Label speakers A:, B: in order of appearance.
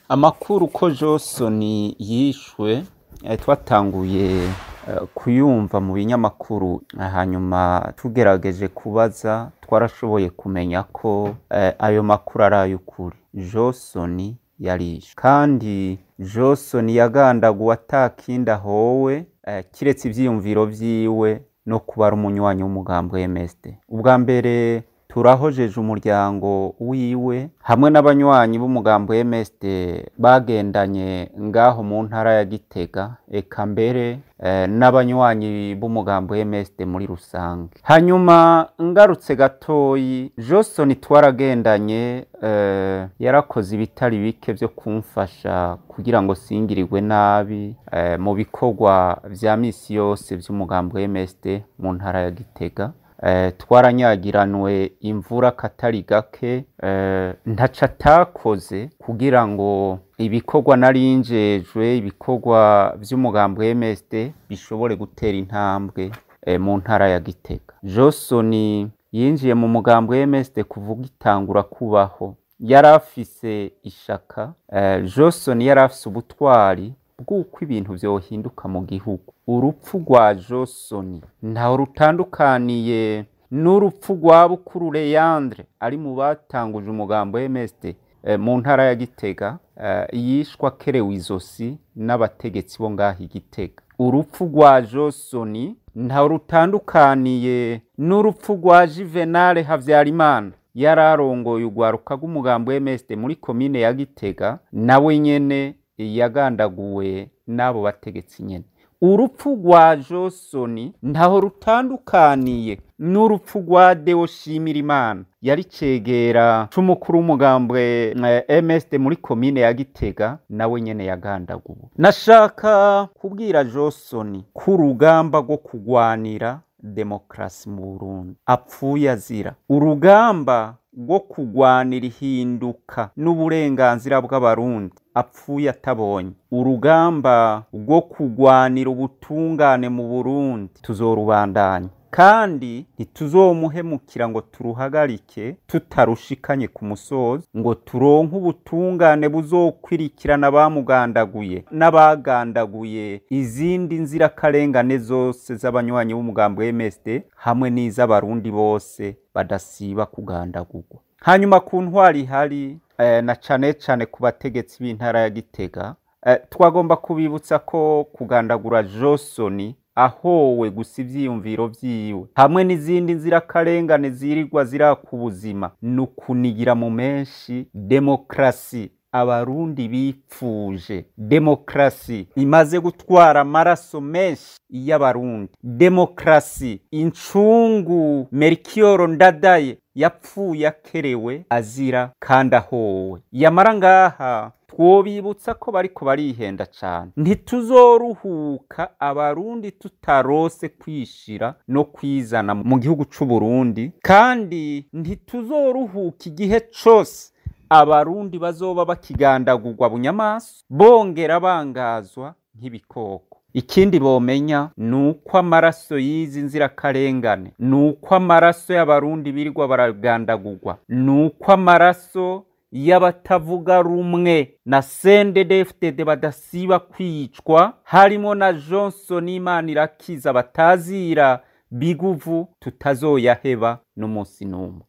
A: Amakuru ko Johnson yishwe twatanguye kuyumva mu binyamakuru, hanyuma tugerageje kubaza twarashoboye kumenya ko ayo makuru ari ay'ukuri. Johnson yarishwe, kandi Johnson yagandaguwe atakindi ahowe kiretse ivyiyumviro vyiwe no kuba ari umunywanyi w'umugambwe MSD. Ubwa mbere turahojeje umuryango wiwe hamwe n'abanywanyi b'umugambwe MSD bagendanye ngaho mu ntara ya Gitega, eka mbere n'abanywanyi b'umugambwe MSD muri rusange. Hanyuma ngarutse gatoyi, Johnson twaragendanye, yarakoze ibitari bike vyo kumfasha kugira ngo singirirwe nabi mu bikorwa vya misi yose vy'umugambwe MSD mu ntara ya Gitega. Twaranyagiranwe imvura katari gake, ntaco atakoze kugira ngo ibikorwa narinjejwe, ibikorwa vy'umugambwe MSD bishobore gutera intambwe mu ntara ya Gitega. Johnson yinjiye mu mugambwe MSD kuva ugitangura kubaho, yarafise ishaka, Johnson yarafise ubutwari bw'uko ibintu vyohinduka mu gihugu. Urupfu rwa Johnson ntaho rutandukaniye n'urupfu rwa Bukuru Leandre ari mu batanguje umugambo MSD mu ntara ya Gitega, yishwa akerewe izosi n'abategetsi bo ngaho i Gitega. Urupfu rwa Johnson ntaho rutandukaniye n'urupfu rwa Juvenal Havyarimana yararongoye urwaruka rw'umugambo MSD muri komine ya Gitega, nawe nyene yagandaguwe n'abo bategetsi nyene. Urupfu rwa Johnson ntaho rutandukaniye n'urupfu rwa Deo Shimirimana yari cegera c'umukuru w'umugambwe MSD muri komine ya Gitega, nawe nyene yagandaguwe. Nashaka kubwira Johnson ko urugamba rwo kugwanira demokrasi mu Burundi apfuye azira, urugamba rwo kugwanira ihinduka n'uburenganzira bw'abarundi apfuye atabonye, urugamba rwo kugwanira ubutungane mu Burundi tuzorubandanya, kandi ntituzomuhemukira ngo turuhagarike tutarushikanye ku musozo, ngo turonke ubutungane buzokwirikirana abamugandaguye n'abagandaguye izindi nzirakarengane zose z'abanywanyi b'umugambwe MSD hamwe n'iz'abarundi bose badasiba kugandagurwa. Hanyuma ku ntwari ihari na cane cane ku bategetsi b'intara ya Gitega, twagomba kubibutsa ko kugandagura Johnson ahowe gusa ivyiyumviro vyiwe hamwe n'izindi nzirakarengane zirirwa ziraka ubuzima ni ukunigira mu menshi demokrasi abarundi bipfuje, demokrasi imaze gutwara amaraso menshi y'abarundi, demokrasi incungu Melchior Ndadaye yapfuye akerewe azira kandi ahowe. Yamara ngaha twobibutsa ko bariko barihenda cane, ntituzoruhuka abarundi tutarose kwishira no kwizana mu gihugu c'Uburundi, kandi ntituzoruhuka igihe cose abarundi bazoba bakigandagurwa bunyamaso bongera bangazwa nk'ibikoko. Ikindi bomenya nuko amaraso y'izi nzirakarengane, nuko amaraso y'abarundi birirwa baragandagurwa, nuko amaraso y'abatavuga rumwe na CNDD-FDD badasiba kwicwa, harimo na Johnson Imanirakiza batazira biguvu, tutazoyaheba n'umunsi n'umwe.